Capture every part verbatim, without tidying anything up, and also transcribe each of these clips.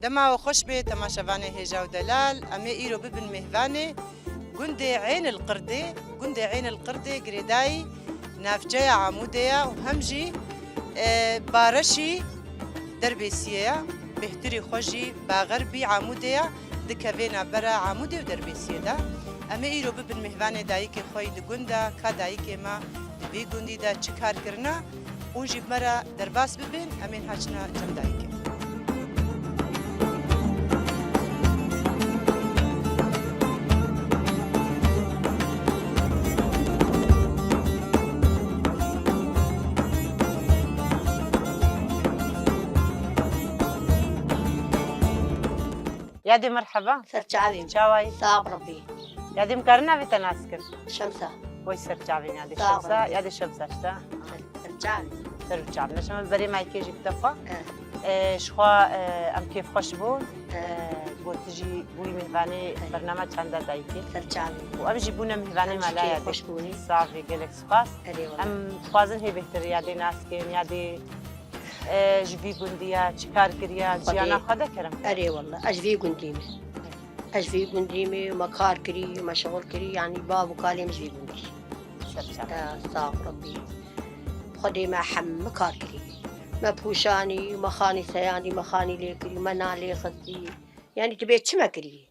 Dema we xweş bê temaşevanê hêja û delal, em ê îro bibin mêvanê gundê Eyn el Qirdê. Gundê Eyn el Qirdê girêdayî navçeya Amûdê ye û hem jî, e, bareşî Derbêsiyê ye. Bêhtirî xwe jî baxerbî Amûdê ye, dikeve navbera Amûdê û Derbêsiyê de. Em ê îro bibin mêvanê dayikê xwe yî di gund de, ka dayikê me di vî gundî de çi kar kirine. Hûn jî bi me re derbas bibin, em ê niha çine cem dayikê. Yadê merheba. Ser çavê min. Çawa yî? Sax Rebbî. Yadê min karin navê te nas kim? Şemsa. Wey ser çavê min yadê Şemsa. Sax Rebbî. Yadê Şemsa işte. Ser, ser çavê min. Ser çavê min. Şema berê mayke jî bi te xwe. Eh. E, ji xwe, e, em kêfxweş bûn. Eh. E, got tu jî bûyî mêvanê, eh, bernama Çanda Dayikê. Ser çavê min. Û em jî bûne mêvanê mala yadê. Em jî kêfxweş bûnî. Sax bî, gelek spas. Erê wele. Em dixwazin hê bêhtir yadê nas kim, yadê E, ji vî gundî ye, çi kar kiriye, Xwedê. Jiyana xwe de kerem. Erê wele, ez ji vî gundî me. Ez ji vî gundî me, me kar kirî, me şixul kirî, yanî bav û kalê min ji vî gundî. Ser çavê. E, sax Rebbî. Xwedê me hemî kar kirî. Me pûşanî, me xanî seyanî, me xanî lê kirî, me nan lê xistî. Yanî tu bê çi me kirî?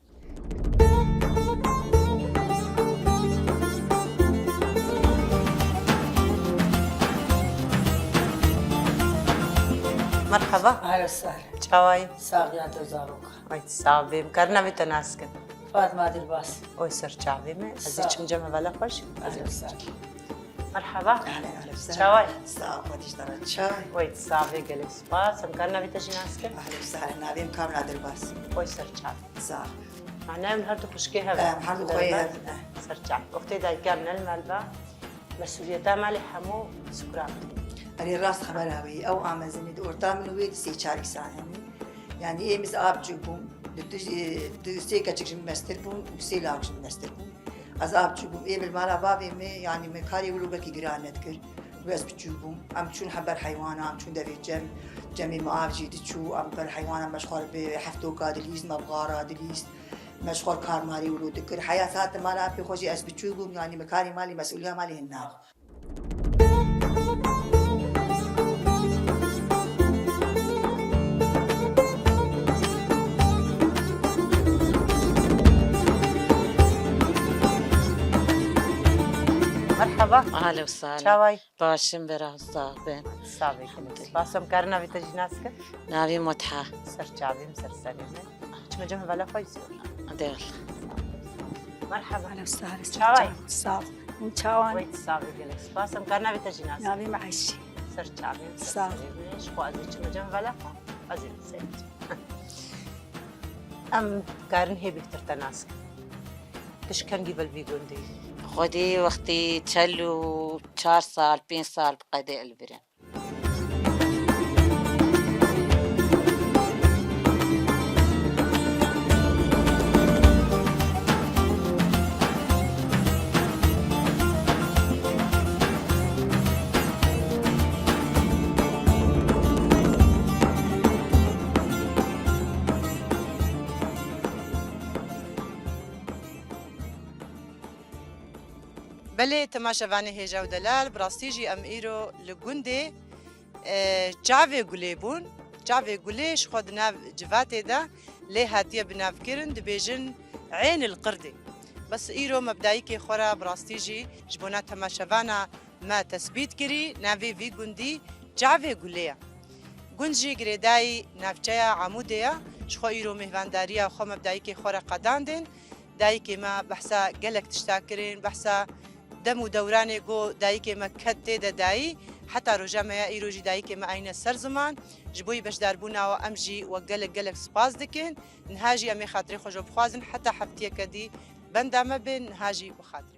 Merhaba. Ahlen sahlen. Çawa yî? Sax ya te zaroka. Ay, sax bê. Em karin navê te nas kin? Fatma Dilbas. Oy ser çavê me. Ez ê çim cem hevala xweş. Ahlen sahlen. Merhaba. Ahlen, ahlen sahlen. Çawa yî? Sax, xwedîş dara çay. Wey, sax bê, gelek spas. Em karin navê te jî nas kin? Ahlen sahlen, navê min Kamila Dilbas. Wey ser çavê. Sax. Mane em her du xwişkê hev in. Em her du xweyê hev in, eh. Ser çavê. Wextê dayika min el mal ba, mesûliyeta malê hemû sukura min. Erê rast xebera wê. Ew a mezinê di orta min û wê di sê çar îsan hemî. Yanî ê min ez a biçûk bûm. Di, di, di sê keçik ji min mestir bûn û sê lawik ji min mestir bûn. Ez a biçûk bûm. Ê min li mala bavê min, yanî min karê wilo wekî giran nedikir. Û ez biçûk bûm. Em çûn hember heywana, em çûn devê cem. Cemê min av jî diçû, em ber heywana me ji xwe re bi heftoka dilîst, me bi xara dilîst. Me ji xwe re kar malê wilo dikir. Heya saet mala pê xwe jî ez biçûk bûm, yanî min karê malê, mesûliya malê hin nabû. Merhaba. Ahlen û sahlen. Çawa yî? Baş im, bera sax bin. Sax bê. Elhamdulillah. Spas, em karin navê te jî nas kin? Navê Mutha. Ser çavê min, ser serê min. Çime cem hevala xwe zor. Hadi Allah. Merhaba. Ahlen û sahlen. Çawa yî? Sax. Hûn çawa ne? Wey, sax bê, gelek spas. Em karin navê te jî nas kin? Navê min Ayşe. Ser çavê min, ser serê min. Ji xwe ez ê çime cem hevala xwe. Ez ê ser. Em karin hê bêhtir te nas kin? Tu ji kengî ve li vî gundê yî? Xwedî wextî çel û çar sal, pênc sal bi qedê li vir im. Belê, temaşevanê hêja û delal, bi rastî jî em îro li gundê, e, Çavê Gulê bûn. Çavê Gulê ji xwe di nav civatê de lê hatiye binavkirin, dibêjin Eyn el Qirdê. Bes îro me bi dayikê xwe re bi rastî jî ji bona temaşevana me tesbît kirî, navê vî gundî Çavê Gulê ye. Gund jî girêdayî navçeya Amûdê ye. Ji xwe îro mêhvandariya xwe me bi dayikê xwe re qedandin. Dayikê me behsa gelek tişta kirin, behsa dem û dewranê ku dayikê me ket tê de dayî. Heta roja me ya îro jî dayikê me ayne ser ziman. Ji bo yî beşdarbûna we em jî we gelek gelek spas dikin. Niha jî em ê xatirê xwe ji we bixwazin heta heftiyeke dî benda me bin, niha jî bi xatirê.